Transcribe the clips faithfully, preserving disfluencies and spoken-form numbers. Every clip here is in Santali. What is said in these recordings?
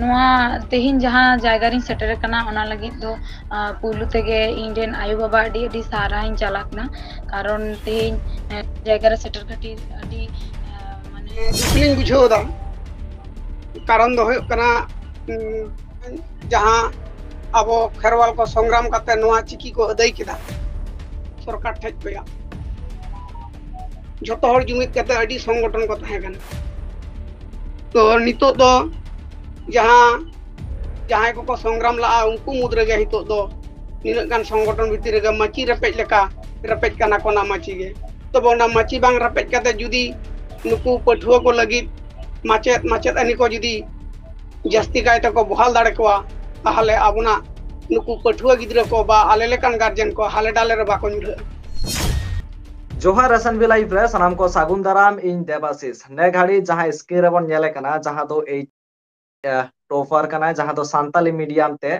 ᱱᱚᱣᱟ ᱛᱮᱦᱮᱧ ᱡᱟᱦᱟᱸ ᱡᱟᱭᱜᱟ ᱨᱤᱧ ᱥᱮᱴᱮᱨ ᱟᱠᱟᱱᱟ, ᱚᱱᱟ ᱞᱟᱹᱜᱤᱫ ᱫᱚ, ᱟᱸ, ᱯᱩᱭᱞᱩ ᱛᱮᱜᱮ ᱤᱧ ᱨᱮᱱ ᱟᱭᱳ ᱵᱟᱵᱟ ᱟᱹᱰᱤ ᱟᱹᱰᱤ ᱥᱟᱨᱦᱟᱣ ᱤᱧ ᱪᱟᱞ ᱟᱠᱚ ᱠᱟᱱᱟ᱾ ᱠᱟᱨᱚᱱ ᱛᱮᱦᱮᱧ, ᱮᱸ, ᱡᱟᱭᱜᱟ ᱨᱮ ᱥᱮᱴᱮᱨ ᱠᱷᱟᱹᱛᱤᱨ ᱟᱹᱰᱤ, ᱟᱸ, ᱢᱟᱱᱮ ᱫᱩᱠ ᱞᱤᱧ ᱵᱩᱡᱷᱟᱹᱣ ᱮᱫᱟ᱾ ᱠᱟᱨᱚᱱ ᱫᱚ ᱦᱩᱭᱩᱜ ᱠᱟᱱᱟ, ᱩᱸ, ᱡᱟᱦᱟᱸ ᱟᱵᱚ ᱠᱷᱮᱨᱣᱟᱞ ᱠᱚ ᱥᱚᱝᱜᱨᱟᱢ ᱠᱟᱛᱮ ᱱᱚᱣᱟ ᱪᱤᱠᱤ ᱠᱚ ᱟᱹᱫᱟᱹᱭ ᱠᱮᱫᱟ ᱥᱚᱨᱠᱟᱨ ᱴᱷᱮᱡ ᱠᱷᱚᱱᱟᱜ, ᱡᱷᱚᱛᱚ ᱦᱚᱲ ᱡᱩᱢᱤᱫ ᱠᱟᱛᱮ ᱟᱹᱰᱤ ᱥᱚᱝᱜᱚᱴᱷᱚᱱ ᱠᱚ ᱛᱟᱦᱮᱸ ᱠᱟᱱᱟ᱾ ᱛᱚ ᱱᱤᱛᱚᱜ ᱫᱚ ᱡᱟᱦᱟᱸ, ᱡᱟᱦᱟᱸᱭ ᱠᱚᱠᱚ ᱥᱚᱝᱜᱨᱟᱢ ᱞᱟᱜᱼᱟ, ᱩᱱᱠᱩ ᱢᱩᱫᱽ ᱨᱮᱜᱮ ᱱᱤᱛᱚᱜ ᱫᱚ ᱱᱤᱱᱟᱹᱜ ᱜᱟᱱ ᱥᱚᱝᱜᱚᱴᱷᱚᱱ ᱵᱷᱤᱛᱤᱨ ᱨᱮᱜᱮ ᱢᱟᱹᱪᱤ ᱨᱮᱯᱮᱡ ᱞᱮᱠᱟ ᱨᱮᱯᱮᱡ ᱠᱟᱱᱟ ᱠᱚ ᱚᱱᱟ ᱢᱟᱹᱪᱤ ᱜᱮ᱾ ᱛᱚᱵᱮ ᱚᱱᱟ ᱢᱟᱹᱪᱤ ᱵᱟᱝ ᱨᱮᱯᱮᱡ ᱠᱟᱛᱮ ᱡᱩᱫᱤ ᱱᱩᱠᱩ ᱯᱟᱹᱴᱷᱩᱣᱟᱹ ᱠᱚ ᱞᱟᱹᱜᱤᱫ ᱢᱟᱪᱮᱫ ᱢᱟᱪᱮᱛᱟᱹᱱᱤ ᱠᱚ ᱡᱩᱫᱤ ᱡᱟᱹᱥᱛᱤ ᱠᱟᱭ ᱛᱮᱠᱚ ᱵᱚᱦᱟᱞ ᱫᱟᱲᱮ ᱠᱚᱣᱟ, ᱛᱟᱦᱚᱞᱮ ᱟᱵᱚᱱᱟᱜ ᱱᱩᱠᱩ ᱯᱟᱹᱴᱷᱩᱣᱟᱹ ᱜᱤᱫᱽᱨᱟᱹ ᱠᱚ ᱵᱟ ᱟᱞᱮ ᱞᱮᱠᱟᱱ ᱜᱟᱨᱡᱮᱱ ᱠᱚ ᱦᱟᱞᱮ ᱰᱟᱞᱮ ᱨᱮ ᱵᱟᱠᱚ ᱧᱩᱨᱦᱟᱹᱜᱼᱟ᱾ ᱡᱚᱦᱟᱨ S N B Live ᱨᱮ ᱥᱟᱱᱟᱢ ᱠᱚ ᱥᱟᱹᱜᱩᱱ ᱫᱟᱨᱟᱢ, ᱤᱧ ᱫᱮᱵᱟᱥᱤᱥ᱾ ᱱᱮ ᱜᱷᱟᱹᱲᱤ ᱡᱟᱦᱟᱸ screen ᱨᱮᱵᱚᱱ ᱧᱮᱞᱮ ᱠᱟᱱᱟ, ᱡᱟᱦᱟᱸ ᱫᱚ ᱮᱭ, ᱮ, topper ᱠᱟᱱᱟᱭ, ᱡᱟᱦᱟᱸ ᱫᱚ ᱥᱟᱱᱛᱟᱞᱤ medium ᱛᱮ,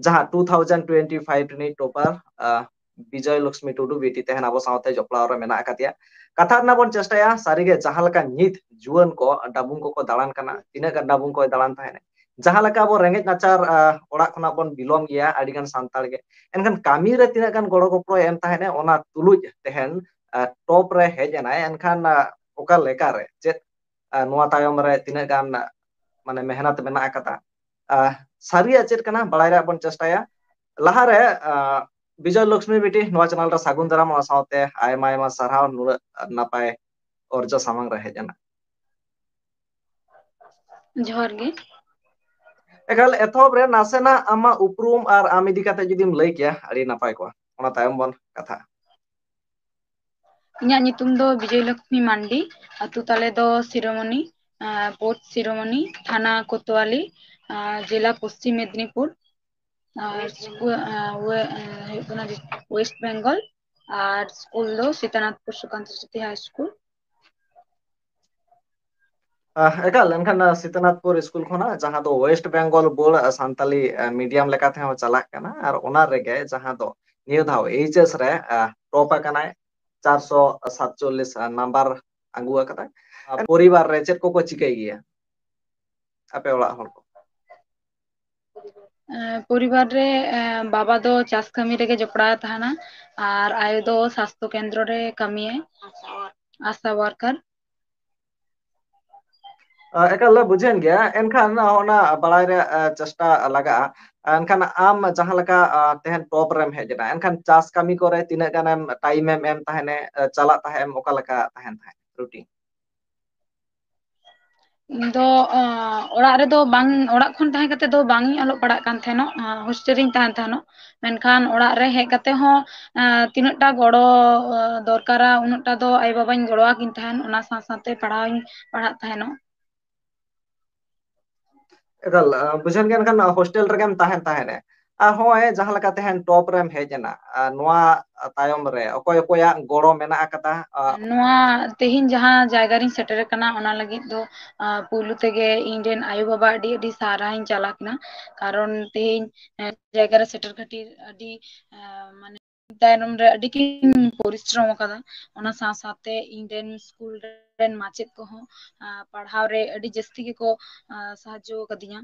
ᱡᱟᱦᱟᱸ two thousand twenty-five ᱨᱤᱱᱤᱡ topper, ᱟ, ᱵᱤᱡᱚᱭ ᱞᱚᱠᱥᱢᱤ ᱴᱩᱰᱩ ᱵᱤᱴᱤ ᱛᱮᱦᱮᱧ ᱟᱵᱚ ᱥᱟᱶᱛᱮ ᱡᱚᱯᱲᱟᱣ ᱨᱮ ᱢᱮᱱᱟᱜ ᱟᱠᱟᱫᱮᱭᱟ᱾ ᱠᱟᱛᱷᱟ ᱨᱮᱱᱟᱜ ᱵᱚᱱ ᱪᱮᱥᱴᱟᱭᱟ, ᱥᱟᱹᱨᱤᱜᱮ ᱡᱟᱦᱟᱸ ᱞᱮᱠᱟ ᱧᱤᱛ ᱡᱩᱣᱟᱹᱱ ᱠᱚ ᱰᱟᱵᱩᱝ ᱠᱚᱠᱚ ᱫᱟᱬᱟᱱ ᱠᱟᱱᱟ, ᱛᱤᱱᱟᱹᱜ ᱜᱟᱱ ᱰᱟᱵᱩᱝ ᱠᱚᱭ ᱫᱟᱬᱟᱱ ᱛᱟᱦᱮᱸᱱᱟ, ᱡᱟᱦᱟᱸ ᱞᱮᱠᱟ ᱟᱵᱚ ᱨᱮᱸᱜᱮᱡ ᱱᱟᱪᱟᱨ, ᱟ, ᱚᱲᱟᱜ ᱠᱷᱚᱱᱟᱜ ᱵᱚᱱ belong ᱜᱮᱭᱟ ᱟᱹᱰᱤ ᱜᱟᱱ ᱥᱟᱱᱛᱟᱲ ᱜᱮ, ᱮᱱᱠᱷᱟᱱ ᱠᱟᱹᱢᱤ ᱨᱮ ᱛᱤᱱᱟᱹᱜ ᱜᱟᱱ ᱜᱚᱲᱚ ᱜᱚᱯᱚᱲᱚᱭ ᱮᱢ ᱛᱟᱦᱮᱸᱱᱟ, ᱚᱱᱟ ᱛᱩᱞᱩᱡ ᱛᱮᱦᱮᱧ, ᱟ, top ᱨᱮ ᱦᱮᱡ ᱮᱱᱟᱭ᱾ ᱮᱱᱠᱷᱟᱱ, ᱟ, ᱚᱠᱟ ᱞᱮᱠᱟ ᱨᱮ ᱪᱮᱫ, ᱟ, ᱱᱚᱣᱟ ᱛᱟᱭᱚᱢ ᱨᱮ ᱛᱤᱱᱟᱹᱜ ᱜᱟᱱ, ᱟ, ᱢᱟᱱᱮ ᱢᱮᱦᱱᱚᱛ ᱢᱮᱱᱟᱜ ᱟᱠᱟᱫᱟ, ᱟ, ᱥᱟᱹᱨᱤᱭᱟᱜ ᱪᱮᱫ ᱠᱟᱱᱟ ᱵᱟᱲᱟᱭ ᱨᱮᱭᱟᱜ ᱵᱚᱱ ᱪᱮᱥᱴᱟᱭᱟ᱾ ᱞᱟᱦᱟᱨᱮ, ᱟ, ᱵᱤᱡᱚᱭ ᱞᱚᱠᱥᱢᱤ ᱵᱤᱴᱤ, ᱱᱚᱣᱟ channel ᱨᱮ ᱥᱟᱹᱜᱩᱱ ᱫᱟᱨᱟᱢ, ᱚᱱᱟ ᱥᱟᱶᱛᱮ ᱟᱭᱢᱟ ᱟᱭᱢᱟ ᱥᱟᱨᱦᱟᱣ ᱱᱩᱱᱟᱹᱜ ᱱᱟᱯᱟᱭ ᱚᱨᱡᱚ ᱥᱟᱢᱟᱝ ᱨᱮ ᱦᱮᱡ ᱮᱱᱟ᱾ ᱡᱚᱦᱟᱨ ᱜᱮ᱾ ᱮᱠᱟᱞ, ᱮᱛᱚᱦᱚᱵ ᱨᱮ ᱱᱟᱥᱮᱱᱟᱜ ᱟᱢᱟᱜ ᱩᱯᱨᱩᱢ ᱟᱨ ᱟᱢ ᱤᱫᱤ ᱠᱟᱛᱮ ᱡᱩᱫᱤᱢ ᱞᱟᱹᱭ ᱠᱮᱭᱟ, ᱟᱹᱰᱤ ᱱᱟᱯᱟᱭ ᱠᱚᱜᱼᱟ, ᱚᱱᱟ ᱛᱟᱭᱚᱢ ᱵᱚᱱ ᱠᱟᱛᱷᱟᱜᱼᱟ᱾ ᱤᱧᱟᱹᱜ ᱧᱩᱛᱩᱢ ᱫᱚ ᱵᱤᱡᱚᱭ ᱞᱚᱠᱥᱢᱤ ᱢᱟᱱᱰᱤ, ᱟᱹᱛᱩ ᱛᱟᱞᱮ ᱫᱚ ᱥᱤᱨᱳᱢᱚᱱᱤ, ᱟᱸ, ᱯᱳᱥᱴ ᱥᱤᱨᱳᱢᱚᱱᱤ, ᱛᱷᱟᱱᱟ ᱠᱳᱛᱳᱣᱟᱞᱤ, ᱟᱸ, ᱡᱮᱞᱟ ᱯᱚᱥᱪᱤᱢ ᱢᱮᱫᱽᱱᱤᱯᱩᱨ, ᱟᱨ ᱥᱠᱩ-, ᱟᱸ, ᱣᱮ-, ᱟᱸ, ᱦᱩᱭᱩᱜ ᱠᱟᱱᱟ ᱰᱤᱥ-, ᱳᱭᱮᱥᱴ ᱵᱮᱝᱜᱚᱞ, ᱟᱨ ᱥᱠᱩᱞ ᱫᱚ ᱥᱤᱛᱟᱱᱟᱛᱷᱯᱩᱨ ᱥᱩᱠᱟᱱᱛ ᱥᱨᱤᱛᱤ ᱦᱟᱭ ᱥᱠᱩᱞ᱾ ᱟᱦ, ᱮᱠᱟᱞ, ᱮᱱᱠᱷᱟᱱ, ᱟᱦ, ᱥᱤᱛᱟᱱᱟᱛᱷᱯᱩᱨ ᱥᱠᱩᱞ ᱠᱷᱚᱱᱟᱜ, ᱡᱟᱦᱟᱸ ᱫᱚ ᱳᱭᱮᱥᱴ ᱵᱮᱝᱜᱚᱞ ᱵᱳᱨᱰ, ᱟᱦ, ᱥᱟᱱᱛᱟᱞᱤ, ᱟᱦ, ᱢᱤᱰᱤᱭᱟᱢ ᱞᱮᱠᱟ ᱛᱮᱦᱚᱸ ᱪᱟᱞᱟᱜ ᱠᱟᱱᱟ, ᱟᱨ ᱚᱱᱟ ᱨᱮᱜᱮ ᱡᱟᱦᱟᱸ ᱫᱚ ᱱᱤᱭᱟᱹ ᱫᱷᱟᱣ H S ᱨᱮ, ᱟᱦ, top ᱟᱠᱟᱱᱟᱭ, ᱪᱟᱨᱥᱚ ᱥᱟᱛᱪᱚᱞᱞᱤᱥ, ᱟᱦ, ᱱᱟᱢᱵᱟᱨ ᱟᱹᱜᱩ ᱟᱠᱟᱫᱟᱭ᱾ ᱟᱨ ᱯᱚᱨᱤᱵᱟᱨ ᱨᱮ ᱪᱮᱫ ᱠᱚᱠᱚ ᱪᱤᱠᱟᱹᱭ ᱜᱮᱭᱟ ᱟᱯᱮ ᱚᱲᱟᱜ ᱦᱚᱲ ᱠᱚ? ᱮᱸ, ᱯᱚᱨᱤᱵᱟᱨ ᱨᱮ, ᱮᱸ, ᱵᱟᱵᱟ ᱫᱚ ᱪᱟᱥ ᱠᱟᱹᱢᱤ ᱨᱮᱜᱮ ᱡᱚᱯᱲᱟᱣ ᱛᱟᱦᱮᱱᱟ ᱟᱨ ᱟᱭᱳ ᱫᱚ ᱥᱟᱥᱛᱷᱚ ᱠᱮᱱᱫᱨᱚ ᱨᱮ ᱠᱟᱹᱢᱤᱭᱟᱭ, ᱟᱥᱟ ᱣᱟᱨᱠᱟᱨ᱾ ᱮᱠᱟᱞ ᱞᱮ ᱵᱩᱡᱷᱟᱹᱣᱮᱱ ᱜᱮᱭᱟ, ᱮᱱᱠᱷᱟᱱ ᱚᱱᱟ ᱵᱟᱲᱟᱭ ᱨᱮᱭᱟᱜ ᱪᱮᱥᱴᱟ ᱞᱟᱜᱟᱜᱼᱟ᱾ ᱮᱱᱠᱷᱟᱱ ᱟᱢ ᱡᱟᱦᱟᱸ ᱞᱮᱠᱟ ᱛᱮᱦᱮᱧ ᱴᱚᱯ ᱨᱮᱢ ᱦᱮᱡ ᱮᱱᱟ, ᱮᱱᱠᱷᱟᱱ ᱪᱟᱥ ᱠᱟᱹᱢᱤ ᱠᱚᱨᱮ ᱛᱤᱱᱟᱹᱜ ᱜᱟᱱᱮᱢ ᱴᱟᱭᱤᱢ ᱮᱢ ᱮᱢ ᱛᱟᱦᱮᱱᱮ, ᱪᱟᱞᱟᱜ ᱛᱟᱦᱮᱸᱫ ᱮᱢ, ᱚᱠᱟ ᱞᱮᱠᱟ ᱛᱟᱦᱮᱱ ᱛᱟᱦᱮᱸᱫ ᱨᱩᱴᱤᱱ? ᱤᱧ ᱫᱚ, ᱚᱲᱟᱜ ᱨᱮᱫᱚ ᱵᱟᱝ, ᱚᱲᱟᱜ ᱠᱷᱚᱱ ᱛᱟᱦᱮᱸ ᱠᱟᱛᱮ ᱫᱚ ᱵᱟᱝ ᱤᱧ ᱚᱞᱚᱜ ᱯᱟᱲᱦᱟᱜ ᱠᱟᱱ ᱛᱟᱦᱮᱱᱚᱜ, ᱦᱳᱥᱴᱮᱞ ᱨᱤᱧ ᱛᱟᱦᱮᱱ ᱛᱟᱦᱮᱱᱚᱜ᱾ ᱢᱮᱱᱠᱷᱟᱱ ᱚᱲᱟᱜ ᱨᱮ ᱦᱮᱡ ᱠᱟᱛᱮ ᱦᱚᱸ, ᱛᱤᱱᱟᱹᱜ ᱴᱟ ᱜᱚᱲᱚ ᱫᱚᱨᱠᱟᱨᱟ, ᱩᱱᱟᱹᱜ ᱴᱟ ᱫᱚ ᱟᱭᱳ ᱵᱟᱵᱟᱧ ᱜᱚᱲᱚ ᱟᱹᱠᱤᱱ ᱛᱟᱦᱮᱱ᱾ ᱚᱱᱟ ᱥᱟᱶ ᱥᱟᱶᱛᱮ ᱯᱟᱲᱦᱟᱣ ᱤᱧ ᱯᱟᱲᱦᱟᱜ ᱛᱟᱦᱮᱱᱚᱜ᱾ ᱮᱠᱟᱞ, ᱵᱩᱡᱷᱟᱹᱣ ᱜᱮ, ᱮᱱᱠᱷᱟᱱ ᱦᱳᱥᱴᱮᱞ ᱨᱮᱜᱮᱢ ᱛᱟᱦᱮᱱ ᱛᱟᱦᱮᱸᱫ᱾ ᱟᱨ ᱦᱚᱸᱜᱼᱚᱭ ᱡᱟᱦᱟᱸ ᱞᱮᱠᱟ ᱛᱮᱦᱮᱧ ᱴᱚᱯ ᱨᱮᱢ ᱦᱮᱡ ᱮᱱᱟ, ᱟᱨ ᱱᱚᱣᱟ ᱛᱟᱭᱚᱢ ᱨᱮ ᱚᱠᱚᱭ ᱚᱠᱚᱭᱟᱜ ᱜᱚᱲᱚ ᱢᱮᱱᱟᱜ ᱟᱠᱟᱫᱟ? ᱱᱚᱣᱟ ᱛᱮᱦᱮᱧ ᱡᱟᱦᱟᱸ ᱡᱟᱭᱜᱟ ᱨᱤᱧ ᱥᱮᱴᱮᱨ ᱟᱠᱟᱱᱟ, ᱚᱱᱟ ᱞᱟᱹᱜᱤᱫ ᱫᱚ, ᱯᱩᱭᱞᱩ ᱛᱮᱜᱮ ᱤᱧ ᱨᱮᱱ ᱟᱭᱳ ᱵᱟᱵᱟ ᱟᱹᱰᱤ ᱟᱹᱰᱤ ᱥᱟᱨᱦᱟᱣ ᱤᱧ ᱪᱟᱞ ᱟᱠᱤᱱᱟ᱾ ᱠᱟᱨᱚᱱ ᱛᱮᱦᱮᱧ, ᱡᱟᱭᱜᱟ ᱨᱮ ᱥᱮᱴᱮᱨ ᱠᱷᱟᱹᱛᱤᱨ ᱟᱹᱰᱤ, ᱢᱟᱱᱮ, ᱛᱟᱭᱱᱚᱢ ᱨᱮ ᱟᱹᱰᱤ ᱠᱤᱱ ᱯᱚᱨᱤᱥᱨᱚᱢ ᱟᱠᱟᱫᱟ᱾ ᱚᱱᱟ ᱥᱟᱶ ᱥᱟᱶᱛᱮ ᱤᱧ ᱨᱮᱱ ᱥᱠᱩᱞ ᱨᱮᱱ ᱢᱟᱪᱮᱫ ᱠᱚᱦᱚᱸ, ᱯᱟᱲᱦᱟᱣ ᱨᱮ ᱟᱹᱰᱤ ᱡᱟᱹᱥᱛᱤ ᱜᱮᱠᱚ, ᱥᱟᱦᱟᱡᱽᱡᱚ ᱟᱠᱟᱫᱤᱧᱟ᱾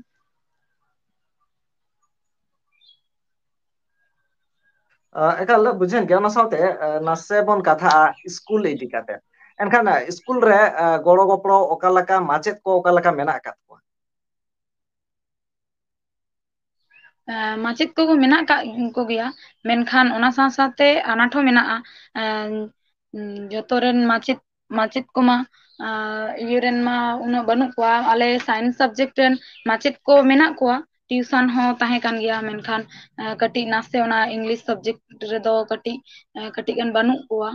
ᱮᱠᱟᱞ ᱵᱩᱡᱷᱟᱹᱣᱮᱱ ᱜᱮᱭᱟ᱾ ᱚᱱᱟ ᱥᱟᱶᱛᱮ, ᱱᱟᱥᱮ ᱵᱚᱱ ᱠᱟᱛᱷᱟᱜᱼᱟ ᱥᱠᱩᱞ ᱤᱫᱤ ᱠᱟᱛᱮ᱾ ᱮᱱᱠᱷᱟᱱ, ᱥᱠᱩᱞ ᱨᱮ, ᱜᱚᱲᱚ ᱜᱚᱯᱚᱲᱚ ᱚᱠᱟ ᱞᱮᱠᱟ, ᱢᱟᱪᱮᱫ ᱠᱚ ᱚᱠᱟ ᱞᱮᱠᱟ ᱢᱮᱱᱟᱜ ᱟᱠᱟᱫ ᱠᱚᱣᱟ? ᱢᱟᱪᱮᱫ ᱠᱚ ᱢᱮᱱᱟᱜ ᱟᱠᱟᱫ ᱠᱚᱜᱮᱭᱟ, ᱢᱮᱱᱠᱷᱟᱱ ᱚᱱᱟ ᱥᱟᱶ ᱥᱟᱶᱛᱮ ᱟᱱᱟᱴ ᱦᱚᱸ ᱢᱮᱱᱟᱜᱼᱟ᱾ ᱡᱚᱛᱚ ᱨᱮᱱ ᱢᱟᱪᱮᱫ, ᱢᱟᱪᱮᱫ ᱠᱚᱢᱟ, ᱤᱭᱟᱹ ᱨᱮᱱ ᱢᱟ ᱩᱱᱟᱹᱜ ᱵᱟᱹᱱᱩᱜ ᱠᱚᱣᱟ᱾ ᱟᱞᱮ ᱥᱟᱭᱮᱱᱥ ᱥᱟᱵᱡᱮᱠᱴ ᱨᱮᱱ ᱢᱟᱪᱮᱫ ᱠᱚ ᱢᱮᱱᱟᱜ ᱠᱚᱣᱟ, ᱴᱤᱭᱩᱥᱚᱱ ᱦᱚᱸ ᱛᱟᱦᱮᱸ ᱠᱟᱱ ᱜᱮᱭᱟ, ᱢᱮᱱᱠᱷᱟᱱ, ᱠᱟᱹᱴᱤᱡ ᱱᱟᱥᱮ ᱚᱱᱟ ᱤᱝᱞᱤᱥ ᱥᱟᱵᱡᱮᱠᱴ ᱨᱮᱫᱚ ᱠᱟᱹᱴᱤᱡ, ᱠᱟᱹᱴᱤᱡ ᱜᱟᱱ ᱵᱟᱹᱱᱩᱜ ᱠᱚᱣᱟ᱾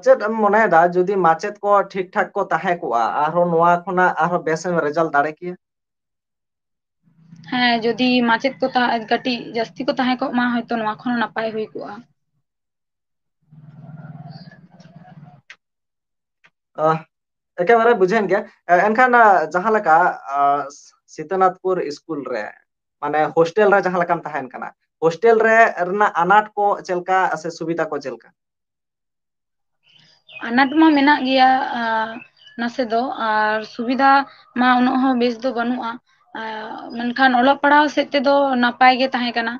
ᱪᱮᱫ ᱮᱢ ᱢᱚᱱᱮᱭᱮᱫᱟ, ᱡᱩᱫᱤ ᱢᱟᱪᱮᱫ ᱠᱚ ᱴᱷᱤᱠ ᱴᱷᱟᱠ ᱠᱚ ᱛᱟᱦᱮᱸ ᱠᱚᱜᱼᱟ, ᱟᱨᱦᱚᱸ ᱱᱚᱣᱟ ᱠᱷᱚᱱᱟᱜ ᱟᱨᱦᱚᱸ ᱵᱮᱥ ᱮᱢ ᱨᱮᱡᱟᱞᱴ ᱫᱟᱲᱮ ᱠᱮᱭᱟ? ᱦᱮᱸ, ᱡᱩᱫᱤ ᱢᱟᱪᱮᱫ ᱠᱚ ᱛᱟ-, ᱠᱟᱹᱴᱤᱡ ᱡᱟᱹᱥᱛᱤ ᱠᱚ ᱛᱟᱦᱮᱸ ᱠᱚᱜ ᱢᱟ, ᱦᱚᱭᱛᱚ ᱱᱚᱣᱟ ᱠᱷᱚᱱ ᱦᱚᱸ ᱱᱟᱯᱟᱭ ᱦᱩᱭ ᱠᱚᱜᱼᱟ᱾ ᱮᱠᱮᱵᱟᱨᱮ ᱵᱩᱡᱷᱟᱹᱣᱮᱱ ᱜᱮᱭᱟ᱾ ᱮᱱᱠᱷᱟᱱ, ᱡᱟᱦᱟᱸ ᱞᱮᱠᱟ, ᱥᱤᱛᱟᱹᱱᱟᱛᱷᱯᱩᱨ ᱥᱠᱩᱞ ᱨᱮ, ᱢᱟᱱᱮ, ᱦᱳᱥᱴᱮᱞ ᱨᱮ ᱡᱟᱦᱟᱸ ᱞᱮᱠᱟᱢ ᱛᱟᱦᱮᱱ ᱠᱟᱱᱟ, ᱦᱳᱥᱴᱮᱞ ᱨᱮ ᱨᱮᱱᱟᱜ ᱟᱱᱟᱴ ᱠᱚ ᱪᱮᱫ ᱞᱮᱠᱟ ᱥᱮ ᱥᱩᱵᱤᱫᱷᱟ ᱠᱚ ᱪᱮᱫ ᱞᱮᱠᱟ? ᱟᱱᱟᱴ ᱢᱟ ᱢᱮᱱᱟᱜ ᱜᱮᱭᱟ᱾ ᱱᱟᱥᱮ ᱫᱚ, ᱟᱨ ᱥᱩᱵᱤᱫᱷᱟ ᱢᱟ ᱩᱱᱟᱹᱜ ᱦᱚᱸ ᱵᱮᱥ ᱫᱚ ᱵᱟᱹᱱᱩᱜᱼᱟ᱾ ᱟᱨ ᱢᱮᱱᱠᱷᱟᱱ ᱚᱞᱚᱜ ᱯᱟᱲᱦᱟᱣ ᱥᱮᱫ ᱛᱮᱫᱚ ᱱᱟᱯᱟᱭ ᱜᱮ ᱛᱟᱦᱮᱸ ᱠᱟᱱᱟ᱾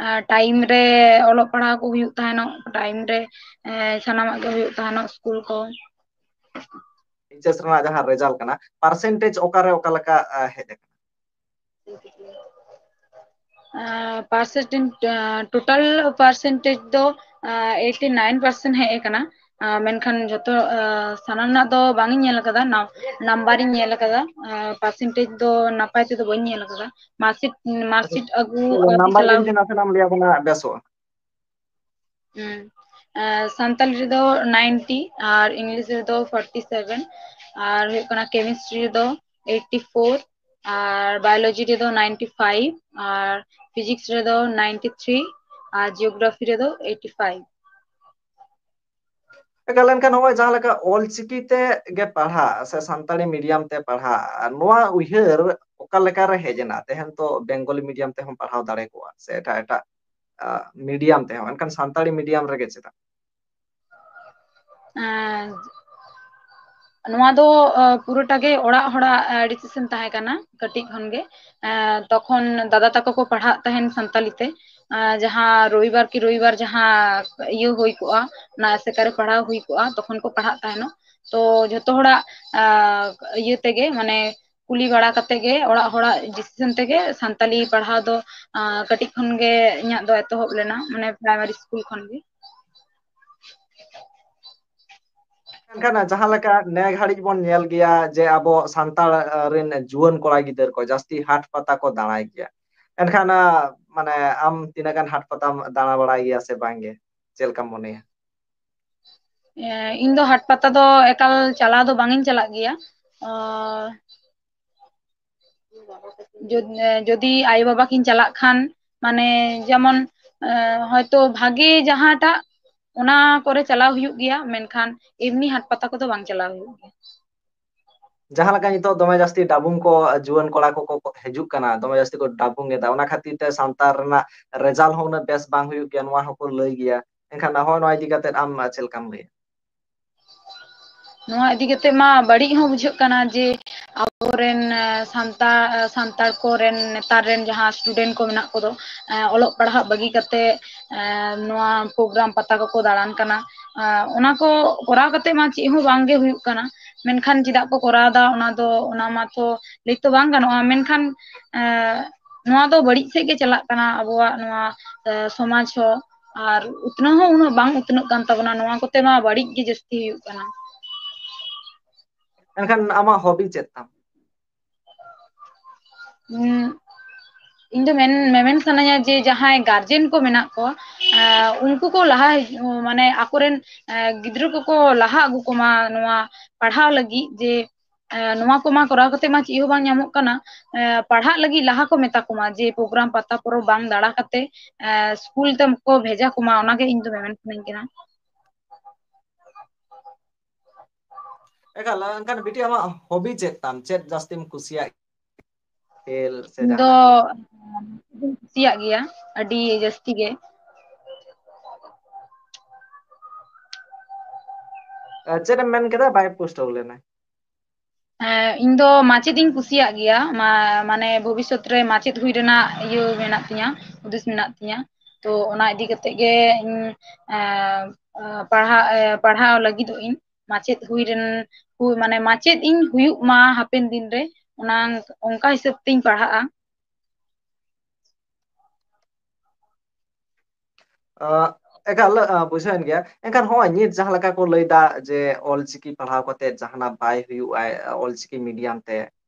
ᱟᱨ time ᱨᱮ ᱚᱞᱚᱜ ᱯᱟᱲᱦᱟᱣ ᱠᱚ ᱦᱩᱭᱩᱜ ᱛᱟᱦᱮᱱᱚᱜ, time ᱨᱮ, ᱮ, ᱥᱟᱱᱟᱢᱟᱜ ᱜᱮ ᱦᱩᱭᱩᱜ ᱛᱟᱦᱮᱱᱚᱜ, ᱥᱠᱩᱞ ᱠᱚ᱾ H S ᱨᱮᱱᱟᱜ ᱡᱟᱦᱟᱸ result ᱠᱟᱱᱟ, percentage ᱚᱠᱟᱨᱮ ᱚᱠᱟ ᱞᱮᱠᱟ, ᱟ, ᱦᱮᱡ ᱟᱠᱟᱱᱟ? ᱟᱸ, percentage, ᱟᱸ, total percentage ᱫᱚ, ᱟᱸ, eighty nine percent ᱦᱮᱡ ᱟᱠᱟᱱᱟ᱾ ᱟᱸ, ᱢᱮᱱᱠᱷᱟᱱ ᱡᱷᱚᱛᱚ, ᱟᱸ, ᱥᱟᱱᱟᱢ ᱨᱮᱱᱟᱜ ᱫᱚ ᱵᱟᱝ ᱤᱧ ᱧᱮᱞ ᱟᱠᱟᱫᱟ, ᱱᱟ-, number ᱤᱧ ᱧᱮᱞ ᱟᱠᱟᱫᱟ᱾ ᱟᱸ, percentage ᱫᱚ ᱱᱟᱯᱟᱭ ᱛᱮᱫᱚ ᱵᱟᱹᱧ ᱧᱮᱞ ᱟᱠᱟᱫᱟ᱾ Marksheet, marksheet ᱟᱹᱜᱩ ᱟᱹᱣᱨᱤ number ᱪᱟᱞᱟᱣ ᱡᱩᱫᱤ ᱱᱟᱥᱮᱱᱟᱜ ᱮᱢ ᱞᱟᱹᱭᱟ ᱵᱚᱱᱟ ᱵᱮᱥᱚᱜᱼᱟ᱾ ᱦᱩᱸ᱾ ᱟᱸ, ᱥᱟᱱᱛᱟᱞᱤ ᱨᱮᱫᱚ ninety ᱟᱨ English ᱨᱮᱫᱚ forty seven ᱟᱨ ᱦᱩᱭᱩᱜ ᱠᱟᱱᱟ chemistry ᱨᱮᱫᱚ eighty four ᱟᱨ biology ᱨᱮᱫᱚ ninety five ᱟᱨ physics ᱨᱮᱫᱚ ninety three ᱟᱨ geography ᱨᱮᱫᱚ eighty five᱾ ᱮᱠᱟᱞ, ᱮᱱᱠᱷᱟᱱ ᱱᱚᱜᱼᱚᱭ ᱡᱟᱦᱟᱸ ᱞᱮᱠᱟ ᱚᱞᱪᱤᱠᱤ ᱛᱮ ᱜᱮ ᱯᱟᱲᱦᱟᱜ ᱥᱮ ᱥᱟᱱᱛᱟᱲᱤ medium ᱛᱮ ᱯᱟᱲᱦᱟᱜ, ᱱᱚᱣᱟ ᱩᱭᱦᱟᱹᱨ ᱚᱠᱟ ᱞᱮᱠᱟ ᱨᱮ ᱦᱮᱡ ᱮᱱᱟ? ᱛᱮᱦᱮᱧ ᱛᱚ Bengali medium ᱛᱮᱦᱚᱸ ᱯᱟᱲᱦᱟᱣ ᱫᱟᱲᱮ ᱠᱚᱜᱼᱟ ᱥᱮ ᱮᱴᱟᱜ ᱮᱴᱟᱜ, ᱟ, medium ᱛᱮᱦᱚᱸ, ᱮᱱᱠᱷᱟᱱ ᱥᱟᱱᱛᱟᱲᱤ medium ᱨᱮᱜᱮ ᱪᱮᱫᱟᱜ? ᱮᱸ, ᱱᱚᱣᱟ ᱫᱚ, ᱟ, ᱯᱩᱨᱟᱹᱴᱟ ᱜᱮ ᱚᱲᱟᱜ ᱦᱚᱲᱟᱜ, ᱟ, decision ᱛᱟᱦᱮᱸ ᱠᱟᱱᱟ ᱠᱟᱹᱴᱤᱡ ᱠᱷᱚᱱ ᱜᱮ᱾ ᱮᱸ, ᱛᱚᱠᱷᱚᱱ ᱫᱟᱫᱟ ᱛᱟᱠᱚ ᱠᱚ ᱯᱟᱲᱦᱟᱜ ᱛᱟᱦᱮᱱ ᱥᱟᱱᱛᱟᱞᱤ ᱛᱮ᱾ ᱮᱸ, ᱡᱟᱦᱟᱸ ᱨᱚᱵᱤᱵᱟᱨ ᱠᱤ ᱨᱚᱵᱤᱵᱟᱨ ᱡᱟᱦᱟᱸ ᱤᱭᱟᱹ ᱦᱩᱭ ᱠᱚᱜᱼᱟ, ᱚᱱᱟ ᱟᱥᱮᱠᱟ ᱨᱮ ᱯᱟᱲᱦᱟᱣ ᱦᱩᱭ ᱠᱚᱜᱼᱟ, ᱛᱚᱠᱷᱚᱱ ᱠᱚ ᱯᱟᱲᱦᱟᱜ ᱛᱟᱦᱮᱱᱚᱜ᱾ ᱛᱚ ᱡᱷᱚᱛᱚ ᱦᱚᱲᱟᱜ, ᱟ, ᱤᱭᱟᱹ ᱛᱮᱜᱮ, ᱢᱟᱱᱮ ᱠᱩᱞᱤ ᱵᱟᱲᱟ ᱠᱟᱛᱮ ᱜᱮ, ᱚᱲᱟᱜ ᱦᱚᱲᱟᱜ decision ᱛᱮᱜᱮ ᱥᱟᱱᱛᱟᱞᱤ ᱯᱟᱲᱦᱟᱣ ᱫᱚ, ᱟ, ᱠᱟᱹᱴᱤᱡ ᱠᱷᱚᱱ ᱜᱮ ᱤᱧᱟᱹᱜ ᱫᱚ ᱮᱛᱚᱦᱚᱵ ᱞᱮᱱᱟ, ᱢᱟᱱᱮ primary school ᱠᱷᱚᱱ ᱜᱮ᱾ ᱢᱮᱱᱠᱷᱟᱱ ᱡᱟᱦᱟᱸ ᱞᱮᱠᱟ ᱱᱮ ᱜᱷᱟᱹᱲᱤᱡ ᱵᱚᱱ ᱧᱮᱞ ᱜᱮᱭᱟ ᱡᱮ ᱟᱵᱚ ᱥᱟᱱᱛᱟᱲ, ᱟ, ᱨᱮᱱ ᱡᱩᱣᱟᱹᱱ ᱠᱚᱲᱟ ᱜᱤᱫᱟᱹᱨ ᱠᱚ ᱡᱟᱹᱥᱛᱤ ᱦᱟᱴ ᱯᱟᱛᱟ ᱠᱚ ᱫᱟᱬᱟᱭ ᱜᱮᱭᱟ᱾ ᱮᱱᱠᱷᱟᱱ, ᱟ, ᱢᱟᱱᱮ ᱟᱢ ᱛᱤᱱᱟᱹᱜ ᱜᱟᱱ ᱦᱟᱴ ᱯᱟᱛᱟᱢ ᱫᱟᱬᱟ ᱵᱟᱲᱟᱭ ᱜᱮᱭᱟ ᱥᱮ ᱵᱟᱝ ᱜᱮ? ᱪᱮᱫ ᱞᱮᱠᱟᱢ ᱢᱚᱱᱮᱭᱟ? ᱮᱸ, ᱤᱧ ᱫᱚ ᱦᱟᱴ ᱯᱟᱛᱟ ᱫᱚ ᱮᱠᱟᱞ ᱪᱟᱞᱟᱣ ᱫᱚ ᱵᱟᱝ ᱤᱧ ᱪᱟᱞᱟᱜ ᱜᱮᱭᱟ᱾ ᱚ, ᱡᱩᱫ-, ᱡᱩᱫᱤ ᱟᱭᱳ ᱵᱟᱵᱟ ᱠᱤᱱ ᱪᱟᱞᱟᱜ ᱠᱷᱟᱱ, ᱢᱟᱱᱮ ᱡᱮᱢᱚᱱ, ᱮᱸ, ᱦᱚᱭᱛᱚ ᱵᱷᱟᱜᱮ ᱡᱟᱦᱟᱸᱴᱟᱜ ᱚᱱᱟ ᱠᱚᱨᱮ ᱪᱟᱞᱟᱣ ᱦᱩᱭᱩᱜ ᱜᱮᱭᱟ, ᱢᱮᱱᱠᱷᱟᱱ ᱮᱢᱱᱤ ᱦᱟᱴ ᱯᱟᱛᱟ ᱠᱚᱫᱚ ᱵᱟᱝ ᱪᱟᱞᱟᱣ ᱦᱩᱭᱩᱜ ᱜᱮᱭᱟ᱾ ᱡᱟᱦᱟᱸ ᱞᱮᱠᱟ ᱱᱤᱛᱚᱜ ᱫᱚᱢᱮ ᱡᱟᱹᱥᱛᱤ ᱰᱟᱵᱩᱝ ᱠᱚ, ᱡᱩᱣᱟᱹᱱ ᱠᱚᱲᱟ ᱠᱚᱠᱚ ᱦᱤᱡᱩᱜ ᱠᱟᱱᱟ, ᱫᱚᱢᱮ ᱡᱟᱹᱥᱛᱤ ᱠᱚ ᱰᱟᱵᱩᱝ ᱮᱫᱟ, ᱚᱱᱟ ᱠᱷᱟᱹᱛᱤᱨ ᱛᱮ ᱥᱟᱱᱛᱟᱲ ᱨᱮᱱᱟᱜ result ᱦᱚᱸ ᱩᱱᱟᱹᱜ ᱵᱮᱥ ᱵᱟᱝ ᱦᱩᱭᱩᱜ ᱜᱮᱭᱟ, ᱱᱚᱣᱟ ᱦᱚᱸᱠᱚ ᱞᱟᱹᱭ ᱜᱮᱭᱟ᱾ ᱮᱱᱠᱷᱟᱱ ᱦᱚᱸᱜᱼᱚᱭ ᱱᱚᱣᱟ ᱤᱫᱤ ᱠᱟᱛᱮᱫ ᱟᱢ ᱪᱮᱫ ᱞᱮᱠᱟᱢ ᱞᱟᱹᱭᱟ? ᱱᱚᱣᱟ ᱤᱫᱤ ᱠᱟᱛᱮ ᱢᱟ ᱵᱟᱹᱲᱤᱡ ᱦᱚᱸ ᱵᱩᱡᱷᱟᱹᱜ ᱠᱟᱱᱟ ᱡᱮ ᱟᱵᱚᱨᱮᱱ, ᱮ, ᱥᱟᱱᱛᱟᱲ, ᱮ, ᱥᱟᱱᱛᱟᱲ ᱠᱚᱨᱮᱱ ᱱᱮᱛᱟᱨ ᱨᱮᱱ ᱡᱟᱦᱟᱸ student ᱠᱚ ᱢᱮᱱᱟᱜ ᱠᱚᱫᱚ, ᱮ, ᱚᱞᱚᱜ ᱯᱟᱲᱦᱟᱜ ᱵᱟᱹᱜᱤ ᱠᱟᱛᱮ, ᱮ, ᱱᱚᱣᱟ program ᱯᱟᱛᱟ ᱠᱚᱠᱚ ᱫᱟᱬᱟᱱ ᱠᱟᱱᱟ᱾ ᱮ, ᱚᱱᱟ ᱠᱚ ᱠᱚᱨᱟᱣ ᱠᱟᱛᱮ ᱢᱟ ᱪᱮᱫ ᱦᱚᱸ ᱵᱟᱝ ᱜᱮ ᱦᱩᱭᱩᱜ ᱠᱟᱱᱟ, ᱢᱮᱱᱠᱷᱟᱱ ᱪᱮᱫᱟᱜ ᱠᱚ ᱠᱚᱨᱟᱣ ᱮᱫᱟ ᱚᱱᱟ ᱫᱚ, ᱚᱱᱟ ᱢᱟᱛᱚ ᱞᱟᱹᱭ ᱛᱚ ᱵᱟᱝ ᱜᱟᱱᱚᱜᱼᱟ, ᱢᱮᱱᱠᱷᱟᱱ, ᱮ, ᱱᱚᱣᱟ ᱫᱚ ᱵᱟᱹᱲᱤᱡ ᱥᱮᱫ ᱜᱮ ᱪᱟᱞᱟᱜ ᱠᱟᱱᱟ ᱟᱵᱚᱣᱟᱜ ᱱᱚᱣᱟ, ᱮ, ᱥᱚᱢᱟᱡᱽ ᱦᱚᱸ᱾ ᱟᱨ ᱩᱛᱱᱟᱹᱣ ᱦᱚᱸ ᱩᱱᱟᱹᱜ ᱵᱟᱝ ᱩᱛᱱᱟᱹᱜ ᱠᱟᱱ ᱛᱟᱵᱚᱱᱟ, ᱱᱚᱣᱟ ᱠᱚᱛᱮ ᱢᱟ ᱵᱟᱹᱲᱤᱡ ᱜᱮ ᱡᱟᱹᱥᱛᱤ ᱦᱩᱭᱩᱜ ᱠᱟᱱᱟ᱾ ᱮᱱᱠᱷᱟᱱ ᱟᱢᱟᱜ hobby ᱪᱮᱫ ᱛᱟᱢ? ᱩᱸ, ᱤᱧ ᱫᱚ ᱢᱮᱱ, ᱢᱮᱢᱮᱱ ᱥᱟᱱᱟᱧᱟ ᱡᱮ ᱡᱟᱦᱟᱸᱭ guardian ᱠᱚ ᱢᱮᱱᱟᱜ ᱠᱚᱣᱟ, ᱮ, ᱩᱱᱠᱩ ᱠᱚ ᱞᱟᱦᱟ ᱦᱤᱡᱩᱜ, ᱢᱟᱱᱮ ᱟᱠᱚᱨᱮᱱ, ᱮ, ᱜᱤᱫᱽᱨᱟᱹ ᱠᱚᱠᱚ ᱞᱟᱦᱟ ᱟᱹᱜᱩ ᱠᱚᱢᱟ ᱱᱚᱣᱟ ᱯᱟᱲᱦᱟᱣ ᱞᱟᱹᱜᱤᱫ, ᱡᱮ, ᱮ, ᱱᱚᱣᱟ ᱠᱚᱢᱟ ᱠᱚᱨᱟᱣ ᱠᱟᱛᱮ ᱢᱟ ᱪᱮᱫ ᱦᱚᱸ ᱵᱟᱝ ᱧᱟᱢᱚᱜ ᱠᱟᱱᱟ, ᱮ, ᱯᱟᱲᱦᱟᱜ ᱞᱟᱹᱜᱤᱫ ᱞᱟᱦᱟ ᱠᱚ ᱢᱮᱛᱟ ᱠᱚᱢᱟ, ᱡᱮ program ᱯᱟᱛᱟ ᱯᱚᱨᱚᱵᱽ ᱵᱟᱝ ᱫᱟᱬᱟ ᱠᱟᱛᱮ, ᱮ, ᱥᱠᱩᱞ ᱛᱮ ᱠᱚ ᱵᱷᱮᱡᱟ ᱠᱚᱢᱟ, ᱚᱱᱟᱜᱮ ᱤᱧ ᱫᱚ ᱢᱮᱢᱮᱱ ᱥᱟᱱᱟᱧ ᱠᱟᱱᱟ᱾ ᱮᱠᱟᱞ, ᱮᱱᱠᱷᱟᱱ ᱵᱤᱴᱤ, ᱟᱢᱟᱜ hobby ᱪᱮᱫ ᱛᱟᱢ? ᱪᱮᱫ ᱡᱟᱹᱥᱛᱤᱢ ᱠᱩᱥᱤᱭᱟᱜ ᱠᱷᱮᱞ ᱥᱮ ᱤᱧ ᱫᱚ ᱡᱟᱦᱟᱱᱟᱜ ᱠᱚ? ᱠᱩᱥᱤᱭᱟᱜ ᱜᱮᱭᱟ ᱟᱹᱰᱤ ᱡᱟᱹᱥᱛᱤ ᱜᱮ᱾ ᱮ, ᱪᱮᱫ ᱮᱢ ᱢᱮᱱ ᱠᱮᱫᱟ? ᱵᱟᱭ ᱯᱩᱥᱴᱟᱹᱣ ᱞᱮᱱᱟ᱾ ᱦᱮᱸ, ᱤᱧ ᱫᱚ ᱢᱟᱪᱮᱫ ᱤᱧ ᱠᱩᱥᱤᱭᱟᱜ ᱜᱮᱭᱟ, ᱢᱟ-, ᱢᱟᱱᱮ ᱵᱷᱚᱵᱤᱥᱥᱚᱛ ᱨᱮ ᱢᱟᱪᱮᱫ ᱦᱩᱭ ᱨᱮᱱᱟᱜ ᱤᱭᱟᱹ ᱢᱮᱱᱟᱜ ᱛᱤᱧᱟ, ᱦᱩᱫᱤᱥ ᱢᱮᱱᱟᱜ ᱛᱤᱧᱟ᱾ ᱛᱚ ᱚᱱᱟ ᱤᱫᱤ ᱠᱟᱛᱮ ᱜᱮ ᱤᱧ, ᱮ, ᱮ, ᱯᱟᱲᱦᱟᱜ, ᱮ, ᱯᱟᱲᱦᱟᱣ ᱞᱟᱹᱜᱤᱫᱚᱜ ᱤᱧ, ᱢᱟᱪᱮᱫ ᱦᱩᱭ ᱨᱮᱱ, ᱦᱩ-, ᱢᱟᱱᱮ ᱢᱟᱪᱮᱫ ᱤᱧ ᱦᱩᱭᱩᱜ ᱢᱟ ᱦᱟᱯᱮᱱ ᱫᱤᱱ ᱨᱮ, ᱚᱱᱟ, ᱚᱱᱠᱟ ᱦᱤᱥᱟᱹᱵ ᱛᱤᱧ ᱯᱟᱲᱦᱟᱜᱼᱟ᱾ ᱟᱸ, ᱮᱠᱟᱞ, ᱟᱸ, ᱵᱩᱡᱷᱟᱹᱣᱮᱱ ᱜᱮᱭᱟ᱾ ᱮᱱᱠᱷᱟᱱ ᱦᱚᱸᱜᱼᱚᱭ ᱱᱤᱛ ᱡᱟᱦᱟᱸ ᱞᱮᱠᱟ ᱠᱚ ᱞᱟᱹᱭᱫᱟ ᱡᱮ ᱚᱞᱪᱤᱠᱤ ᱯᱟᱲᱦᱟᱣ ᱠᱟᱛᱮ ᱡᱟᱦᱟᱱᱟᱜ ᱵᱟᱭ ᱦᱩᱭᱩᱜᱼᱟ, ᱚᱞᱪᱤᱠᱤ medium ᱛᱮ,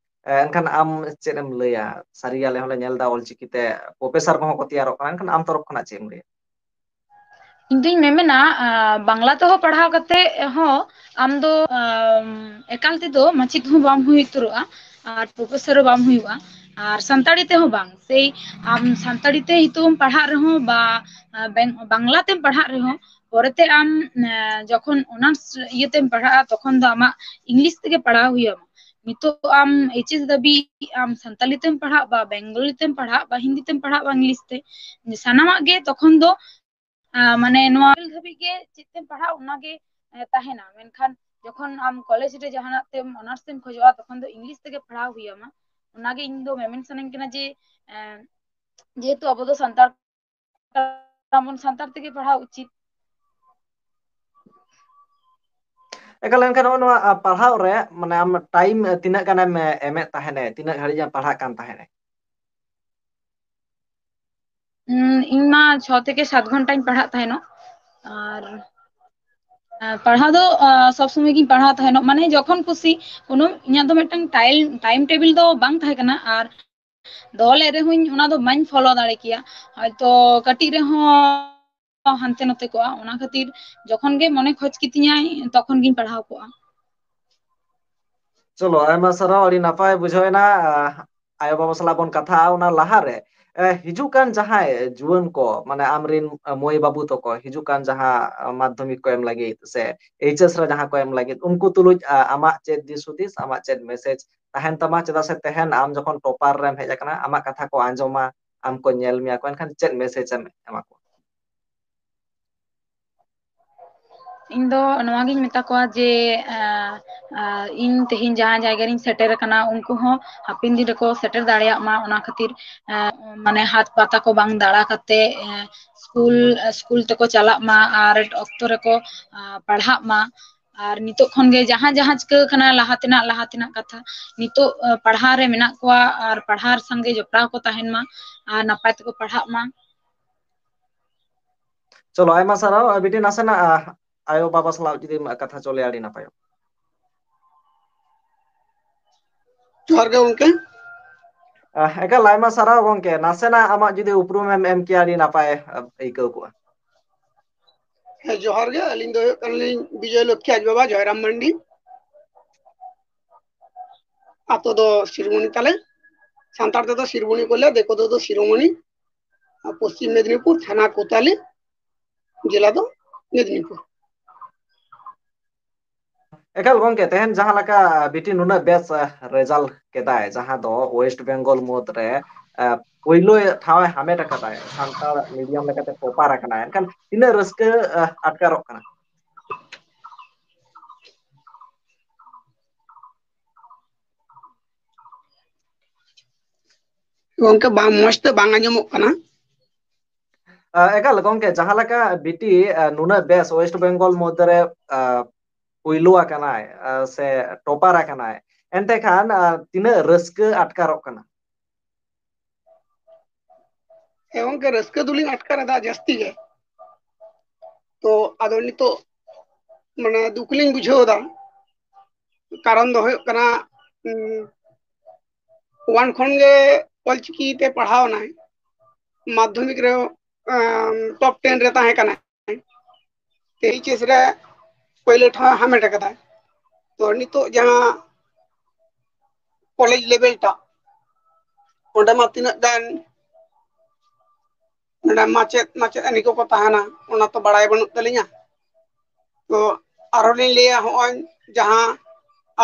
ᱮ, ᱮᱱᱠᱷᱟᱱ ᱟᱢ ᱪᱮᱫ ᱮᱢ ᱞᱟᱹᱭᱟ? ᱥᱟᱹᱨᱤ ᱜᱮ ᱟᱞᱮ ᱦᱚᱸᱞᱮ ᱧᱮᱞ ᱮᱫᱟ ᱚᱞᱪᱤᱠᱤ ᱛᱮ professor ᱠᱚᱦᱚᱸ ᱠᱚ ᱛᱮᱭᱟᱨᱚᱜ ᱠᱟᱱᱟ, ᱮᱱᱠᱷᱟᱱ ᱟᱢ ᱛᱚᱨᱚᱯ ᱠᱷᱚᱱᱟᱜ ᱪᱮᱫ ᱮᱢ ᱞᱟᱹᱭᱟ? ᱤᱧ ᱫᱩᱧ ᱢᱮᱢᱮᱱᱟ, ᱟ, ᱵᱟᱝᱞᱟ ᱛᱮᱦᱚᱸ ᱯᱟᱲᱦᱟᱣ ᱠᱟᱛᱮ ᱦᱚᱸ ᱟᱢ ᱫᱚ, ᱟᱢ, ᱮᱠᱟᱞ ᱛᱮᱫᱚ ᱢᱟᱪᱮᱫ ᱦᱚᱸ ᱵᱟᱢ ᱦᱩᱭ ᱩᱛᱟᱹᱨᱚᱜᱼᱟ ᱟᱨ professor ᱦᱚᱸ ᱵᱟᱢ ᱦᱩᱭᱩᱜᱼᱟ᱾ ᱟᱨ ᱥᱟᱱᱛᱟᱲᱤ ᱛᱮᱦᱚᱸ ᱵᱟᱝ, ᱥᱮᱭ ᱟᱢ ᱥᱟᱱᱛᱟᱲᱤ ᱛᱮ ᱱᱤᱛᱚᱜ ᱮᱢ ᱯᱟᱲᱦᱟᱜ ᱨᱮᱦᱚᱸ ᱵᱟ, ᱟ, ᱵᱮᱝ-, ᱵᱟᱝᱞᱟ ᱛᱮᱢ ᱯᱟᱲᱦᱟᱜ ᱨᱮᱦᱚᱸ, ᱯᱚᱨᱮᱛᱮ ᱟᱢ, ᱟ, ᱡᱚᱠᱷᱚᱱ honours ᱤᱭᱟᱹ ᱛᱮᱢ ᱯᱟᱲᱦᱟᱜᱼᱟ, ᱛᱚᱠᱷᱚᱱ ᱫᱚ ᱟᱢᱟᱜ English ᱛᱮᱜᱮ ᱯᱟᱲᱦᱟᱣ ᱦᱩᱭ ᱟᱢᱟ᱾ ᱱᱤᱛᱚᱜ ᱟᱢ H S ᱫᱷᱟᱹᱵᱤᱡ ᱟᱢ ᱥᱟᱱᱛᱟᱲᱤ ᱛᱮᱢ ᱯᱟᱲᱦᱟᱜ, ᱵᱟ ᱵᱮᱝᱜᱚᱞᱤ ᱛᱮᱢ ᱯᱟᱲᱦᱟᱜ, ᱵᱟ ᱦᱤᱱᱫᱤ ᱛᱮᱢ ᱯᱟᱲᱦᱟᱜ, ᱵᱟ English ᱛᱮ, ᱥᱟᱱᱟᱢᱟᱜ ᱜᱮ ᱛᱚᱠᱷᱚᱱ ᱫᱚ, ᱟ, ᱢᱟᱱᱮ ᱱᱚᱣᱟ level ᱫᱷᱟᱹᱵᱤᱡ ᱜᱮ ᱪᱮᱫ ᱛᱮᱢ ᱯᱟᱲᱦᱟᱜ, ᱚᱱᱟᱜᱮ, ᱮ, ᱛᱟᱦᱮᱱᱟ᱾ ᱢᱮᱱᱠᱷᱟᱱ ᱡᱚᱠᱷᱚᱱ ᱟᱢ ᱠᱚᱞᱮᱡᱽ ᱨᱮ ᱡᱟᱦᱟᱱᱟᱜ ᱛᱮᱢ ᱚᱱᱟᱨᱥ ᱛᱮᱢ ᱠᱷᱚᱡᱚᱜᱼᱟ, ᱛᱚᱠᱷᱚᱱ ᱫᱚ ᱤᱝᱞᱤᱥ ᱛᱮᱜᱮ ᱯᱟᱲᱦᱟᱣ ᱦᱩᱭ ᱟᱢᱟ᱾ ᱚᱱᱟᱜᱮ ᱤᱧ ᱫᱚ ᱢᱮᱢᱮᱱ ᱥᱟᱱᱟᱧ ᱠᱟᱱᱟ ᱡᱮ, ᱮᱸ, ᱡᱮᱦᱮᱛᱩ ᱟᱵᱚ ᱫᱚ ᱥᱟᱱᱛᱟᱲ ᱠᱟᱱᱟ ᱵᱚᱱ, ᱥᱟᱱᱛᱟᱲ ᱛᱮᱜᱮ ᱯᱟᱲᱦᱟᱣ ᱩᱪᱤᱛ᱾ ᱮᱠᱟᱞ, ᱮᱱᱠᱷᱟᱱ ᱱᱚᱜᱼᱚ ᱱᱚᱣᱟ, ᱟ, ᱯᱟᱲᱦᱟᱣ ᱨᱮ, ᱢᱟᱱᱮ, ᱟᱢ ᱴᱟᱭᱤᱢ, ᱟ, ᱛᱤᱱᱟᱹᱜ ᱜᱟᱱᱮᱢ, ᱮ, ᱮᱢᱮᱫ ᱛᱟᱦᱮᱱᱮ? ᱛᱤᱱᱟᱹᱜ ᱜᱷᱟᱹᱲᱤᱡ ᱮᱢ ᱯᱟᱲᱦᱟᱜ ᱠᱟᱱ ᱛᱟᱦᱮᱱᱮ? ᱩᱸ, ᱤᱧ ᱢᱟ ᱪᱷᱚ ᱛᱷᱮᱠᱮ ᱥᱟᱛ ᱜᱷᱚᱱᱴᱟᱧ ᱯᱟᱲᱦᱟᱜ ᱛᱟᱦᱮᱱᱚᱜ᱾ ᱟᱨ, ᱟ, ᱯᱟᱲᱦᱟᱣ ᱫᱚ, ᱟ, ᱥᱚᱵ ᱥᱚᱢᱚᱭ ᱜᱤᱧ ᱯᱟᱲᱦᱟᱣ ᱛᱟᱦᱮᱱᱚᱜ, ᱢᱟᱱᱮ, ᱡᱚᱠᱷᱚᱱ ᱠᱩᱥᱤ, ᱠᱳᱱᱳ, ᱤᱧᱟᱹᱜ ᱫᱚ ᱢᱤᱫᱴᱟᱝ ᱴᱟᱭᱤᱢ, ᱴᱟᱭᱤᱢ ᱴᱮᱵᱤᱞ ᱫᱚ ᱵᱟᱝ ᱛᱟᱦᱮᱸ ᱠᱟᱱᱟ᱾ ᱟᱨ ᱫᱚᱦᱚ ᱞᱮᱫ ᱨᱮᱦᱚᱸᱧ, ᱚᱱᱟ ᱫᱚ ᱵᱟᱹᱧ ᱯᱷᱚᱞᱳ ᱫᱟᱲᱮ ᱠᱮᱭᱟ᱾ ᱦᱚᱭᱛᱚ ᱠᱟᱹᱴᱤᱡ ᱨᱮᱦᱚᱸ ᱦᱟᱱᱛᱮ ᱱᱚᱛᱮ ᱠᱚᱜᱼᱟ, ᱚᱱᱟ ᱠᱷᱟᱹᱛᱤᱨ ᱡᱚᱠᱷᱚᱱ ᱜᱮ ᱢᱚᱱᱮ ᱠᱷᱚᱡᱽ ᱠᱤᱫᱤᱧᱟᱭ, ᱛᱚᱠᱷᱚᱱ ᱜᱤᱧ ᱯᱟᱲᱦᱟᱣ ᱠᱚᱜᱼᱟ᱾ ᱪᱚᱞᱚ, ᱟᱭᱢᱟ ᱥᱟᱨᱦᱟᱣ, ᱟᱹᱰᱤ ᱱᱟᱯᱟᱭ ᱵᱩᱡᱷᱟᱹᱣ ᱮᱱᱟ᱾ ᱟᱭᱳᱼᱵᱟᱵᱟ ᱥᱟᱞᱟᱜ ᱵᱚᱱ ᱠᱟᱛᱷᱟᱜᱼᱟ, ᱚᱱᱟ ᱞᱟᱦᱟᱨᱮ, ᱮ, ᱦᱤᱡᱩᱜ ᱠᱟᱱ ᱡᱟᱦᱟᱸᱭ ᱡᱩᱣᱟᱹᱱ ᱠᱚ, ᱢᱟᱱᱮ, ᱟᱢᱨᱤᱱ ᱢᱟᱹᱭ ᱵᱟᱹᱵᱩ ᱛᱟᱠᱚ, ᱦᱤᱡᱩᱜ ᱠᱟᱱ ᱡᱟᱦᱟᱸ ᱢᱟᱫᱽᱫᱷᱚᱢᱤᱠ ᱠᱚ ᱮᱢ ᱞᱟᱹᱜᱤᱫ ᱥᱮ ᱮᱭᱤᱪ ᱮᱥ ᱨᱮ ᱡᱟᱦᱟᱸ ᱠᱚ ᱮᱢ ᱞᱟᱹᱜᱤᱫ, ᱩᱱᱠᱩ ᱛᱩᱞᱩᱡ, ᱟ, ᱟᱢᱟᱜ ᱪᱮᱫ ᱫᱤᱥ ᱦᱩᱫᱤᱥ, ᱟᱢᱟᱜ ᱪᱮᱫ ᱢᱮᱥᱮᱡᱽ ᱛᱟᱦᱮᱱ ᱛᱟᱢᱟ? ᱪᱮᱫᱟᱜ ᱥᱮ ᱛᱮᱦᱮᱧ ᱟᱢ ᱡᱚᱠᱷᱚᱱ ᱴᱚᱯᱟᱨ ᱨᱮᱢ ᱦᱮᱡ ᱟᱠᱟᱱᱟ, ᱟᱢᱟᱜ ᱠᱟᱛᱷᱟ ᱠᱚ ᱟᱸᱡᱚᱢᱟ, ᱟᱢ ᱠᱚ ᱧᱮᱞ ᱢᱮᱭᱟ ᱠᱚ, ᱮᱱᱠᱷᱟᱱ ᱪᱮᱫ ᱢᱮᱥᱮᱡᱽ ᱮᱢ ᱮᱢᱟ ᱠᱚᱣᱟ? ᱤᱧ ᱫᱚ ᱱᱚᱣᱟᱜᱤᱧ ᱢᱮᱛᱟ ᱠᱚᱣᱟ ᱡᱮ, ᱟ, ᱟ, ᱤᱧ ᱛᱮᱦᱮᱧ ᱡᱟᱦᱟᱸ ᱡᱟᱭᱜᱟ ᱨᱤᱧ ᱥᱮᱴᱮᱨ ᱟᱠᱟᱱᱟ, ᱩᱱᱠᱩ ᱦᱚᱸ ᱦᱟᱯᱮᱱ ᱫᱤᱱ ᱨᱮᱠᱚ ᱥᱮᱴᱮᱨ ᱫᱟᱲᱮᱭᱟᱜ ᱢᱟ, ᱚᱱᱟ ᱠᱷᱟᱹᱛᱤᱨ, ᱟ, ᱢᱟᱱᱮ, ᱦᱟᱛ ᱯᱟᱛᱟ ᱠᱚ ᱵᱟᱝ ᱫᱟᱬᱟ ᱠᱟᱛᱮ, ᱟ, ᱥᱠᱩᱞ, ᱥᱠᱩᱞ ᱛᱮᱠᱚ ᱪᱟᱞᱟᱜ ᱢᱟ ᱟᱨ ᱚᱠᱛᱚ ᱨᱮᱠᱚ, ᱟ, ᱯᱟᱲᱦᱟᱜ ᱢᱟ᱾ ᱟᱨ ᱱᱤᱛᱚᱜ ᱠᱷᱚᱱ ᱜᱮ ᱡᱟᱦᱟᱸ ᱡᱟᱦᱟᱸ ᱪᱤᱠᱟᱹ ᱠᱟᱱᱟ, ᱞᱟᱦᱟ ᱛᱮᱱᱟᱜ, ᱞᱟᱦᱟ ᱛᱮᱱᱟᱜ ᱠᱟᱛᱷᱟ, ᱱᱤᱛᱚᱜ, ᱟ, ᱯᱟᱲᱦᱟᱣ ᱨᱮ ᱢᱮᱱᱟᱜ ᱠᱚᱣᱟ ᱟᱨ ᱯᱟᱲᱦᱟᱣ ᱥᱟᱝᱜᱮ ᱡᱚᱯᱲᱟᱣ ᱠᱚ ᱛᱟᱦᱮᱱ ᱢᱟ ᱟᱨ ᱱᱟᱯᱟᱭ ᱛᱮᱠᱚ ᱯᱟᱲᱦᱟᱜ ᱢᱟ᱾ ᱪᱚᱞᱚ, ᱟᱭᱢᱟ ᱥᱟᱨᱦᱟᱣ᱾ ᱟᱨ ᱵᱤᱴᱤ, ᱱᱟᱥᱮᱱᱟᱜ, ᱟ, ᱟᱭᱳ ᱵᱟᱵᱟ ᱥᱟᱞᱟᱜ ᱡᱩᱫᱤᱢ ᱠᱟᱛᱷᱟ ᱪᱚᱞᱮᱭᱟ, ᱟᱹᱰᱤ ᱱᱟᱯᱟᱭᱚᱜ᱾ ᱡᱚᱦᱟᱨ ᱜᱮ ᱜᱚᱢᱠᱮ᱾ ᱟ, ᱮᱠᱟᱞ, ᱟᱭᱢᱟ ᱥᱟᱨᱦᱟᱣ ᱜᱚᱢᱠᱮ᱾ ᱱᱟᱥᱮᱱᱟᱜ ᱟᱢᱟᱜ ᱡᱩᱫᱤ ᱩᱯᱨᱩᱢ ᱮᱢ ᱮᱢ ᱠᱮᱭᱟ, ᱟᱹᱰᱤ ᱱᱟᱯᱟᱭ, ᱟ, ᱟᱹᱭᱠᱟᱹᱣ ᱠᱚᱜᱼᱟ᱾ ᱦᱮᱸ, ᱡᱚᱦᱟᱨ ᱜᱮ᱾ ᱟᱹᱞᱤᱧ ᱫᱚ ᱦᱩᱭᱩᱜ ᱠᱟᱱᱟᱞᱤᱧ ᱵᱤᱡᱚᱭ ᱞᱚᱠᱠᱷᱤ ᱟᱡ ᱵᱟᱵᱟ, ᱡᱚᱭᱨᱟᱢ ᱢᱟᱱᱰᱤ᱾ ᱟᱛᱳ ᱫᱚ ᱥᱤᱨᱢᱚᱱᱤ ᱛᱟᱞᱮ᱾ ᱥᱟᱱᱛᱟᱲ ᱛᱮᱫᱚ ᱥᱤᱨᱢᱚᱱᱤ ᱠᱚ ᱞᱟᱹᱭᱟ, ᱫᱤᱠᱩ ᱛᱮᱫᱚ ᱥᱤᱨᱳᱢᱚᱱᱤ᱾ ᱟᱨ ᱯᱚᱥᱪᱤᱢ ᱢᱮᱫᱽᱱᱤᱯᱩᱨ, ᱛᱷᱟᱱᱟ ᱠᱳᱛᱟᱞᱤ, ᱡᱮᱞᱟ ᱫᱚ ᱢᱮᱫᱽᱱᱤᱯᱩᱨ᱾ ᱮᱠᱟᱞ ᱜᱚᱢᱠᱮ, ᱛᱮᱦᱮᱧ ᱡᱟᱦᱟᱸ ᱞᱮᱠᱟ ᱵᱤᱴᱤ ᱱᱩᱱᱟᱹᱜ ᱵᱮᱥ, ᱟ, ᱨᱮᱡᱟᱞᱴ ᱠᱮᱫᱟᱭ, ᱡᱟᱦᱟᱸ ᱫᱚ ᱳᱭᱮᱥᱴ ᱵᱮᱝᱜᱚᱞ ᱢᱩᱫᱽ ᱨᱮ, ᱟ, ᱯᱳᱭᱞᱳ ᱴᱷᱟᱶ ᱮ ᱦᱟᱢᱮᱴ ᱟᱠᱟᱫᱟᱭ, ᱥᱟᱱᱛᱟᱲ ᱢᱤᱰᱤᱭᱟᱢ ᱞᱮᱠᱟᱛᱮ ᱴᱚᱯᱟᱨ ᱟᱠᱟᱱᱟᱭ, ᱮᱱᱠᱷᱟᱱ ᱛᱤᱱᱟᱹᱜ ᱨᱟᱹᱥᱠᱟᱹ, ᱟ, ᱟᱴᱠᱟᱨᱚᱜ ᱠᱟᱱᱟ? ᱜᱚᱝᱠᱮ, ᱵᱟᱝ, ᱢᱚᱸᱡᱽ ᱛᱮ ᱵᱟᱝ ᱟᱸᱡᱚᱢᱚᱜ ᱠᱟᱱᱟ᱾ ᱟᱸ, ᱮᱠᱟᱞ ᱜᱚᱝᱠᱮ, ᱡᱟᱦᱟᱸ ᱞᱮᱠᱟ ᱵᱤᱴᱤ, ᱟᱸ, ᱱᱩᱱᱟᱹᱜ ᱵᱮᱥ ᱳᱭᱮᱥᱴ ᱵᱮᱝᱜᱚᱞ ᱢᱚᱫᱽᱫᱷᱮ ᱨᱮ, ᱟᱸ, ᱯᱩᱭᱞᱩ ᱟᱠᱟᱱᱟᱭ, ᱟᱸ, ᱥᱮ ᱴᱚᱯᱟᱨ ᱟᱠᱟᱱᱟᱭ, ᱮᱱᱛᱮ ᱠᱷᱟᱱ, ᱟᱸ, ᱛᱤᱱᱟᱹᱜ ᱨᱟᱹᱥᱠᱟᱹ ᱟᱴᱠᱟᱨᱚᱜ ᱠᱟᱱᱟ? ᱦᱮᱸ ᱜᱚᱝᱠᱮ, ᱨᱟᱹᱥᱠᱟᱹ ᱫᱚᱞᱤᱧ ᱟᱴᱠᱟᱨ ᱮᱫᱟ ᱡᱟᱹᱥᱛᱤ ᱜᱮ᱾ ᱛᱚ ᱟᱫᱚ ᱱᱤᱛᱚᱜ ᱢᱟᱱᱮ ᱫᱩᱠ ᱞᱤᱧ ᱵᱩᱡᱷᱟᱹᱣ ᱮᱫᱟ᱾ ᱠᱟᱨᱚᱱ ᱫᱚ ᱦᱩᱭᱩᱜ ᱠᱟᱱᱟ, ᱩᱸ, ᱳᱣᱟᱱ ᱠᱷᱚᱱ ᱜᱮ ᱚᱞᱪᱤᱠᱤ ᱛᱮ ᱯᱟᱲᱦᱟᱣ ᱮᱱᱟᱭ, ᱢᱟᱫᱽᱫᱷᱚᱢᱤᱠ ᱨᱮ, ᱟᱸ, ᱴᱚᱯ ᱴᱮᱱ ᱨᱮ ᱛᱟᱦᱮᱸ ᱠᱟᱱᱟᱭ, ᱮᱭᱤᱪ ᱮᱥ ᱨᱮ ᱯᱳᱭᱞᱳ ᱴᱷᱟᱶ ᱦᱟᱢᱮᱴ ᱟᱠᱟᱫᱟᱭ᱾ ᱛᱚ ᱱᱤᱛᱚᱜ ᱡᱟᱦᱟᱸ ᱠᱚᱞᱮᱡᱽ ᱞᱮᱵᱮᱞ ᱴᱟᱜ, ᱚᱸᱰᱮ ᱢᱟ ᱛᱤᱱᱟᱹᱜ ᱜᱟᱱ ᱱᱚᱰᱮ ᱢᱟᱪᱮᱫ ᱢᱟᱪᱮᱛᱟᱹᱱᱤ ᱠᱚᱠᱚ ᱛᱟᱦᱮᱱᱟ, ᱚᱱᱟ ᱛᱚ ᱵᱟᱲᱟᱭ ᱵᱟᱹᱱᱩᱜ ᱛᱟᱹᱞᱤᱧᱟ᱾ ᱛᱚ ᱟᱨᱦᱚᱸ ᱞᱤᱧ ᱞᱟᱹᱭᱟ, ᱦᱚᱸᱜᱼᱚᱭ ᱡᱟᱦᱟᱸ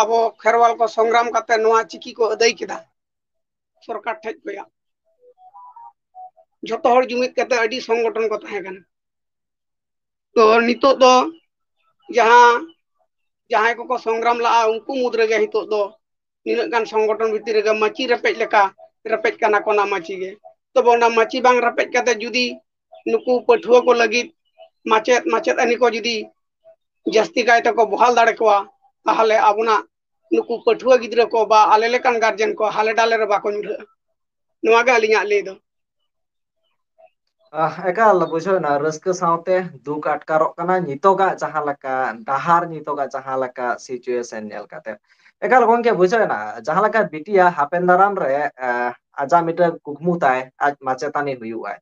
ᱟᱵᱚ ᱠᱷᱮᱨᱣᱟᱞ ᱠᱚ ᱥᱚᱝᱜᱨᱟᱢ ᱠᱟᱛᱮ ᱱᱚᱣᱟ ᱪᱤᱠᱤ ᱠᱚ ᱟᱹᱫᱟᱹᱭ ᱠᱮᱫᱟ ᱥᱚᱨᱠᱟᱨ ᱴᱷᱮᱡ ᱠᱷᱚᱭᱟᱜ, ᱡᱷᱚᱛᱚ ᱦᱚᱲ ᱡᱩᱢᱤᱫ ᱠᱟᱛᱮ ᱟᱹᱰᱤ ᱥᱚᱝᱜᱚᱴᱷᱚᱱ ᱠᱚ ᱛᱟᱦᱮᱸ ᱠᱟᱱᱟ᱾ ᱛᱚ ᱱᱤᱛᱚᱜ ᱫᱚ ᱡᱟᱦᱟᱸ, ᱡᱟᱦᱟᱸᱭ ᱠᱚᱠᱚ ᱥᱚᱝᱜᱨᱟᱢ ᱞᱟᱜᱼᱟ, ᱩᱱᱠᱩ ᱢᱩᱫᱽ ᱨᱮᱜᱮ ᱱᱤᱛᱚᱜ ᱫᱚ ᱱᱤᱱᱟᱹᱜ ᱜᱟᱱ ᱥᱚᱝᱜᱚᱴᱷᱚᱱ ᱵᱷᱤᱛᱤᱨ ᱨᱮᱜᱮ ᱢᱟᱹᱪᱤ ᱨᱮᱯᱮᱡ ᱞᱮᱠᱟ ᱨᱮᱯᱮᱡ ᱠᱟᱱᱟ ᱠᱚ ᱚᱱᱟ ᱢᱟᱹᱪᱤ ᱜᱮ᱾ ᱛᱚᱵᱮ ᱚᱱᱟ ᱢᱟᱹᱪᱤ ᱵᱟᱝ ᱨᱮᱯᱮᱡ ᱠᱟᱛᱮ ᱡᱩᱫᱤ ᱱᱩᱠᱩ ᱯᱟᱹᱴᱷᱩᱣᱟᱹ ᱠᱚ ᱞᱟᱹᱜᱤᱫ ᱢᱟᱪᱮᱫ ᱢᱟᱪᱮᱛᱟᱹᱱᱤ ᱠᱚ ᱡᱩᱫᱤ ᱡᱟᱹᱥᱛᱤ ᱠᱟᱭ ᱛᱮᱠᱚ ᱵᱚᱦᱟᱞ ᱫᱟᱲᱮ ᱠᱚᱣᱟ, ᱛᱟᱦᱚᱞᱮ ᱟᱵᱚᱱᱟᱜ ᱱᱩᱠᱩ ᱯᱟᱹᱴᱷᱩᱣᱟᱹ ᱜᱤᱫᱽᱨᱟᱹ ᱠᱚ ᱵᱟ ᱟᱞᱮ ᱞᱮᱠᱟᱱ ᱜᱟᱨᱡᱮᱱ ᱠᱚ ᱦᱟᱞᱮ ᱰᱟᱞᱮ ᱨᱮ ᱵᱟᱠᱚ ᱧᱩᱨᱦᱟᱹᱜᱼᱟ᱾ ᱱᱚᱣᱟ ᱜᱮ ᱟᱹᱞᱤᱧᱟᱜ ᱞᱟᱹᱭ ᱫᱚ᱾ ᱟᱦ, ᱮᱠᱟᱞ ᱵᱩᱡᱷᱟᱹᱣ ᱮᱱᱟ, ᱨᱟᱹᱥᱠᱟᱹ ᱥᱟᱶᱛᱮ ᱫᱩᱠ ᱟᱴᱠᱟᱨᱚᱜ ᱠᱟᱱᱟ ᱱᱤᱛᱚᱜᱟᱜ ᱡᱟᱦᱟᱸ ᱞᱮᱠᱟ ᱰᱟᱦᱟᱨ, ᱱᱤᱛᱚᱜᱟᱜ ᱡᱟᱦᱟᱸ ᱞᱮᱠᱟ situation ᱧᱮᱞ ᱠᱟᱛᱮ᱾ ᱮᱠᱟᱞ ᱜᱚᱝᱠᱮ, ᱵᱩᱡᱷᱟᱹᱣ ᱮᱱᱟ, ᱡᱟᱦᱟᱸ ᱞᱮᱠᱟ ᱵᱤᱴᱤᱭᱟ ᱦᱟᱯᱮᱱ ᱫᱟᱨᱟᱢ ᱨᱮ, ᱟᱦ, ᱟᱡᱟᱜ ᱢᱤᱫᱴᱟᱝ ᱠᱩᱠᱢᱩ ᱛᱟᱭ, ᱟᱡ ᱢᱟᱪᱮᱛᱟᱹᱱᱤ ᱦᱩᱭᱩᱜ ᱟᱭ᱾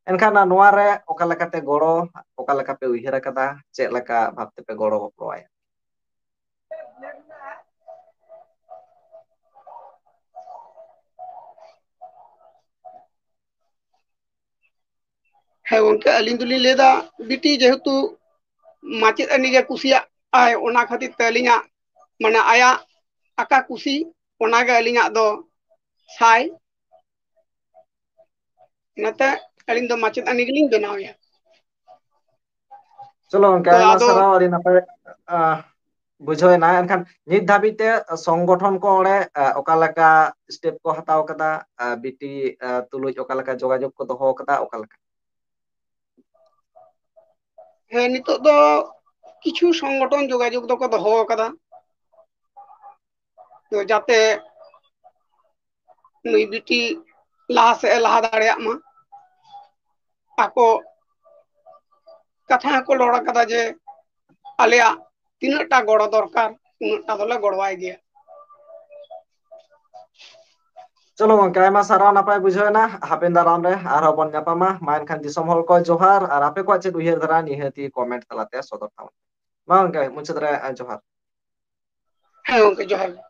ᱮᱱᱠᱷᱟᱱ ᱱᱚᱣᱟ ᱨᱮ ᱚᱠᱟ ᱞᱮᱠᱟᱛᱮ ᱜᱚᱲᱚ, ᱚᱠᱟ ᱞᱮᱠᱟ ᱯᱮ ᱩᱭᱦᱟᱹᱨ ᱟᱠᱟᱫᱟ, ᱪᱮᱫ ᱞᱮᱠᱟ ᱵᱷᱟᱵ ᱛᱮᱯᱮ ᱜᱚᱲᱚ ᱜᱚᱯᱚᱲᱚ ᱟᱭᱟ? ᱦᱮᱸ ᱜᱚᱝᱠᱮ, ᱟᱹᱞᱤᱧ ᱫᱚᱞᱤᱧ ᱞᱟᱹᱭᱫᱟ, ᱵᱤᱴᱤ ᱡᱮᱦᱮᱛᱩ ᱢᱟᱪᱮᱛᱟᱹᱱᱤ ᱜᱮ ᱠᱩᱥᱤᱭᱟᱜ ᱟᱭ, ᱚᱱᱟ ᱠᱷᱟᱹᱛᱤᱨ ᱛᱮ ᱟᱹᱞᱤᱧᱟᱜ ᱢᱟᱱᱮ ᱟᱭᱟᱜ ᱟᱠᱟ ᱠᱩᱥᱤ, ᱚᱱᱟᱜᱮ ᱟᱹᱞᱤᱧᱟᱜ ᱫᱚ ᱥᱟᱭ᱾ ᱚᱱᱟᱛᱮ ᱟᱹᱞᱤᱧ ᱫᱚ ᱢᱟᱪᱮᱛᱟᱹᱱᱤ ᱜᱮᱞᱤᱧ ᱵᱮᱱᱟᱣ ᱮᱭᱟ᱾ ᱪᱚᱞᱚ ᱜᱚᱝᱠᱮ, ᱛᱚ ᱟᱭᱢᱟ ᱟᱫᱚ ᱥᱟᱨᱦᱟᱣ, ᱟᱹᱰᱤ ᱱᱟᱯᱟᱭ᱾ ᱟᱦ, ᱵᱩᱡᱷᱟᱹᱣ ᱮᱱᱟ᱾ ᱮᱱᱠᱷᱟᱱ ᱱᱤᱛ ᱫᱷᱟᱹᱵᱤᱡ ᱛᱮ ᱥᱚᱝᱜᱚᱴᱷᱚᱱ ᱠᱚ ᱚᱸᱰᱮ, ᱟ, ᱚᱠᱟ ᱞᱮᱠᱟ step ᱠᱚ ᱦᱟᱛᱟᱣ ᱠᱟᱫᱟ, ᱟ, ᱵᱤᱴᱤ, ᱟ, ᱛᱩᱞᱩᱡ ᱚᱠᱟ ᱞᱮᱠᱟ ᱡᱳᱜᱟᱡᱳᱜᱽ ᱠᱚ ᱫᱚᱦᱚ ᱠᱟᱫᱟ, ᱚᱠᱟ ᱞᱮᱠᱟ? ᱦᱮᱸ, ᱱᱤᱛᱚᱜ ᱫᱚ ᱠᱤᱪᱷᱩ ᱥᱚᱝᱜᱚᱴᱷᱚᱱ ᱡᱳᱜᱟᱡᱳᱜᱽ ᱫᱚᱠᱚ ᱫᱚᱦᱚ ᱟᱠᱟᱫᱟ, ᱛᱚ ᱡᱟᱛᱮ ᱱᱩᱭ ᱵᱤᱴᱤ ᱞᱟᱦᱟ ᱥᱮᱫ ᱮ ᱞᱟᱦᱟ ᱫᱟᱲᱮᱭᱟᱜ ᱢᱟ᱾ ᱟᱠᱚ ᱠᱟᱛᱷᱟ ᱦᱚᱸᱠᱚ ᱨᱚᱲ ᱟᱠᱟᱫᱟ ᱡᱮ ᱟᱞᱮᱭᱟᱜ ᱛᱤᱱᱟᱹᱜ ᱴᱟ ᱜᱚᱲᱚ ᱫᱚᱨᱠᱟᱨ, ᱩᱱᱟᱹᱜ ᱴᱟ ᱫᱚᱞᱮ ᱜᱚᱲᱚᱣᱟᱭ ᱜᱮᱭᱟ᱾ ᱪᱚᱞᱚ ᱜᱚᱝᱠᱮ, ᱟᱭᱢᱟ ᱥᱟᱨᱦᱟᱣ, ᱱᱟᱯᱟᱭ ᱵᱩᱡᱷᱟᱹᱣ ᱮᱱᱟ᱾ ᱦᱟᱯᱮᱱ ᱫᱟᱨᱟᱢ ᱨᱮ ᱟᱨᱦᱚᱸ ᱵᱚᱱ ᱧᱟᱯᱟᱢᱟ᱾ ᱢᱟ ᱮᱱᱠᱷᱟᱱ ᱫᱤᱥᱚᱢ ᱦᱚᱲ ᱠᱚ ᱡᱚᱦᱟᱨ, ᱟᱨ ᱟᱯᱮ ᱠᱚᱣᱟᱜ ᱪᱮᱫ ᱩᱭᱦᱟᱹᱨ ᱫᱷᱟᱨᱟ ᱱᱤᱦᱟᱹᱛᱤ comment ᱛᱟᱞᱟᱛᱮ ᱥᱚᱫᱚᱨ ᱛᱟᱵᱚᱱ ᱯᱮ᱾ ᱢᱟ ᱜᱚᱝᱠᱮ, ᱢᱩᱪᱟᱹᱫ ᱨᱮ, ᱟ, ᱡᱚᱦᱟᱨ᱾ ᱦᱮᱸ ᱜᱚᱝᱠᱮ, ᱡᱚᱦᱟᱨ ᱜᱮ᱾